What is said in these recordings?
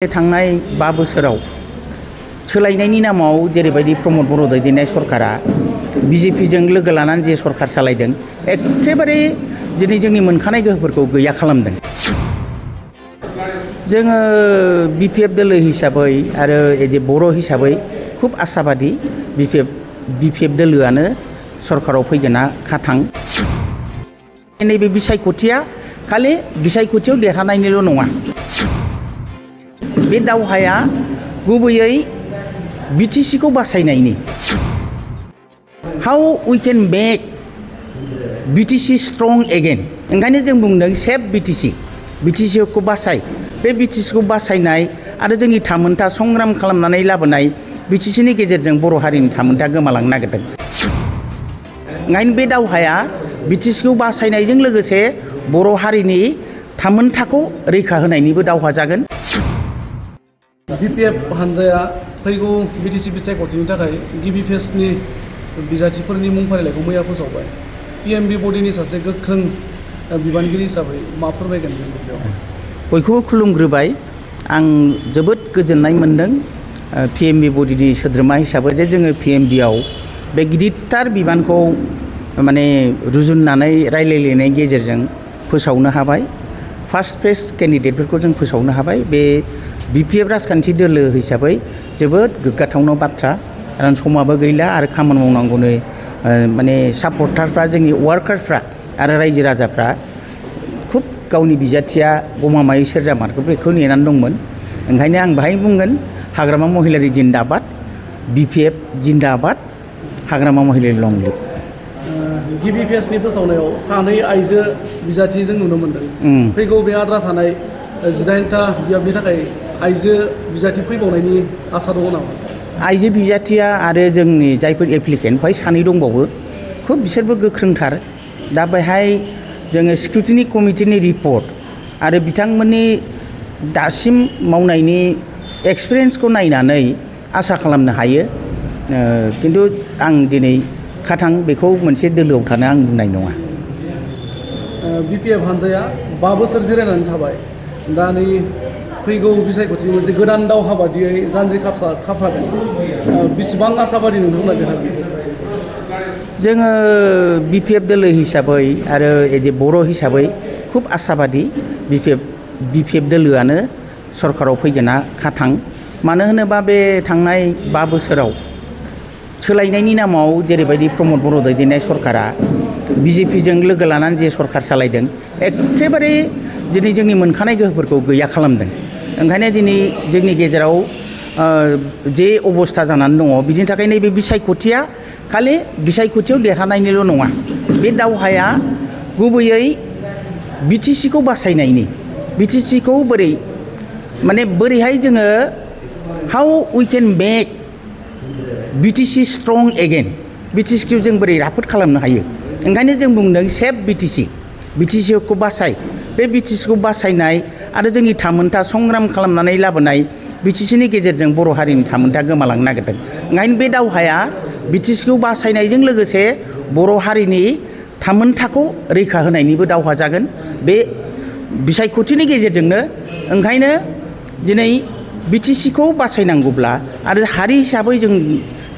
थांनाय 5 बोसोराव सोलायनायनि नामाव जेरैबायदि प्रमद बर' दैदेननाय सरकारा बिजेपिजों लोगो लानानै जे सरकार सालायदों एखेबारे दिनै जोंनि मोनखानाय गोहोफोरखौ गैया खालामदों। जोङो बिपिएफ दोलो हिसाबै आरो एजे बर' हिसाबै खुब आशाबादि बिपिएफ दोलोआनो सरकाराव फैगोना खाथां। नैबे बिसायख'थिया खालि बिसायख'थियाव देरहानायनिल' नङा। बे दावहाया गुबैयै बिटिसिखौ बासायनायनि। How we can make BTC strong again. ओंखायनो जों बुंदों सेफ बिटिसि। बिटिसिखौ बासाय। बे बिटिसिखौ बासायनाय आरो जोंनि थामोनथा संग्राम खालामनानै लाबोनाय बिटिसिनि गेजेरजों बर' हारिनि थामोनथा गोमालांनो नागिरदों। ओंखायनो बे दावहाया बिटिसिखौ बासायनायजों लोगोसे बर' हारिनि थामोनथाखौ रैखा होनायनिबो दावहा जागोन। बिपिएफ हानजाया फैगौ बिटिसि बिसायख'थिनि थाखाय गिबि फेजनि बिजाथिफोरनि मुं फारिलाइखौ मैया फोसावबाय। पिएमबि बडिनि सासे गोख्रों बिबानगिरि हिसाबै मा फोरमायगोन बेयाव? बयखौबो खुलुमग्रोबाय। आं जोबोद गोजोननाय मोनदों पिएमबि बडिनि सोद्रोमा हिसाबै जे जोङो पिएमबिआव बे गिदिरथार बिबानखौ माने रुजुननानै रायलायलायनायनि गेजेरजों फोसावनो हाबाय। फार्स्ट फेज केन्डिडेटफोरखौ जों फोसावनो हाबाय। बे बिपिएफ राजखान्थि दोलो हिसाबै जोबोद गोग्गाथावना बाथ्रा। खारन समाबो गैला आरो खामानि मावनांगौनो माने सापर्टारफ्रा जोंनि वार्कारफ्रा आरो रायजो राजाफ्रा खुब गावनि बिजाथिया गमामायै सेरजामारखौ बेखौ नेनानै दंमोन। ओंखायनो आं बाहाय बुंगोन हाग्रामा महिलारि जिन्दाबाद, बिपिएफ जिन्दाबाद, हाग्रामा महिलारि लं लिभ। गिबि फेजनि फोसावनायाव 2 आइजो बिजाथि जों नुनो मोन्दों। फैगौ बे आद्रा थानाय 18टा बियाबनि थाखाय आइजो बिजाथि फैबावनायनि आसा दङ नामा? आइजो बिजाथिया आरो जोंनि जायफोर एप्लिकेन्ट बेवहाय 2 दंबावो। खुब बिसोरबो गोख्रोंथार। दा बेहाय जोङो स्क्रुटिनि कमिटिनि रिपर्ट आरो बिथांमोननि दासिम मावनायनि एक्सपिरियेन्सखौ नायनानै आसा खालामनो हायो। खिन्थु आं दिनै खाथां बेखौ मोनसे दोलोआव थानो आं बुंनाय नङा। बिपिएफ हानजाया 5 बोसोर जिरायनानै थाबाय। दा नै फैगौ बिसायख'थि मोनसे गोदान दावहा बादियै जानजि खाफ्रागोन। बेसेबां आसाबादि नोंथांमोना देरहागोन? जोङो बिपिएफ दोलो हिसाबै आरो एजे बर' हिसाबै खुब आशाबादि बिपिएफ दोलोआनो सरकाराव फैगोना खाथां। मानो होनोबा बे थांनाय 5 बोसोराव सोलायनायनि नामाव जेरैबायदि प्रमद बर' दैदेननाय सरकारा बिजेपिजों लोगो लानानै जे सरकार सालायदों एखेबारे दिनै जोंनि मोनखानाय गोहोफोरखौ गैया खालामदों। ओंखायनो दिनै जोंनि गेजेराव जे अबस्था जानानै दङ बिनि थाखाय नैबे बिसायख'थिया खालि बिसायख'थियाव देरहानायनिल' नङा। बे दावहाया गुबैयै बिटिसिखौ बासायनायनि। बिटिसिखौ बोरैहाय जोङो how we can make BTC strong again. बिटिसिखौ जों बोरै राफोद खालामनो हायो। ओंखायनो जों बुंदों सेफ बिटिसि। बिटिसिखौ बासाय। बे बिटिसिखौ बासायनाय आरो जोंनि थामोनथा संग्राम खालामनानै लाबोनाय बिटिसिनि गेजेरजों बर' हारिनि थामोनथा गोमालांनो नागिरदों। ओंखायनो बे दावहाया बिटिसिखौ बासायनायजों लोगोसे बर' हारिनि थामोनथाखौ रैखा होनायनिबो दावहा जागोन बे बिसायख'थिनि गेजेरजोंनो। ओंखायनो दिनै बिटिसिखौ बासायनांगौब्ला आरो हारि हिसाबै जों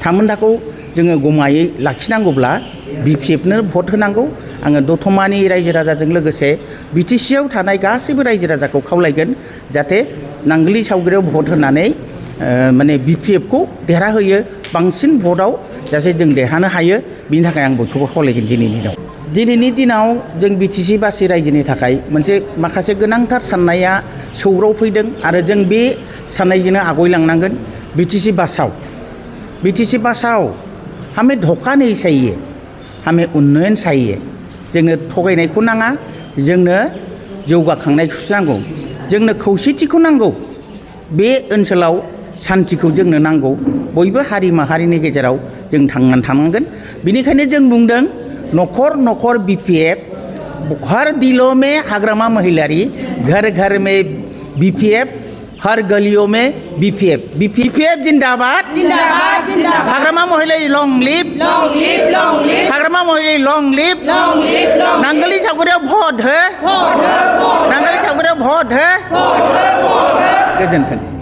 थामोनथाखौ जोङो गमायै लाखिनांगौब्ला बिपिएफनो भट होनांगौ। आङो दतमानि रायजो राजाजों लोगोसे बिटिसिआव थानाय गासैबो रायजो राजाखौ खावलायगोन जाहाथे नांगोलि सावगरियाव भट होनानै माने बिपिएफखौ देरहाहोयो बांसिन भटआव जाहाथे जों देरहानो हायो। बिनि थाखाय आं बयखौबो खावलायगोन दिनैनि दिनाव जों बिटिसि बासि रायजोनि थाखाय मोनसे माखासे गोनांथार साननाया सौग्राव फैदों आरो जों बे साननायजोंनो आवगायलांनांगोन। बिटिसि बासाव हमें धोखा नहीं चाहिए, हमें उन्नयन चाहिए। जोंनो थगायनायखौ नाङा, जोंनो जौगाखांनायखौसो नांगौ, जोंनो खौसेथिखौ नांगौ। बे ओनसोलाव सान्थिखौ जोंनो नांगौ। बयबो हारि माहारिनि गेजेराव जों थांनानै थानांगोन। बिनिखायनो जों बुंदों न'खर न'खर बिपिएफ, हर दिलों में हाग्रामा महिलारी, घर घर में बिपिएफ, हर गलियों में बिपिएफ। बिपिएफ जिंदाबाद, जिंदाबाद, जिंदाबाद। Hagrama Mohilary long live, long live, long live. Hagrama Mohilary long live, long live, long. नांगोली सावगरियाव भट हो, नांगोली सावगरियाव भट हो। गोजोन्थों।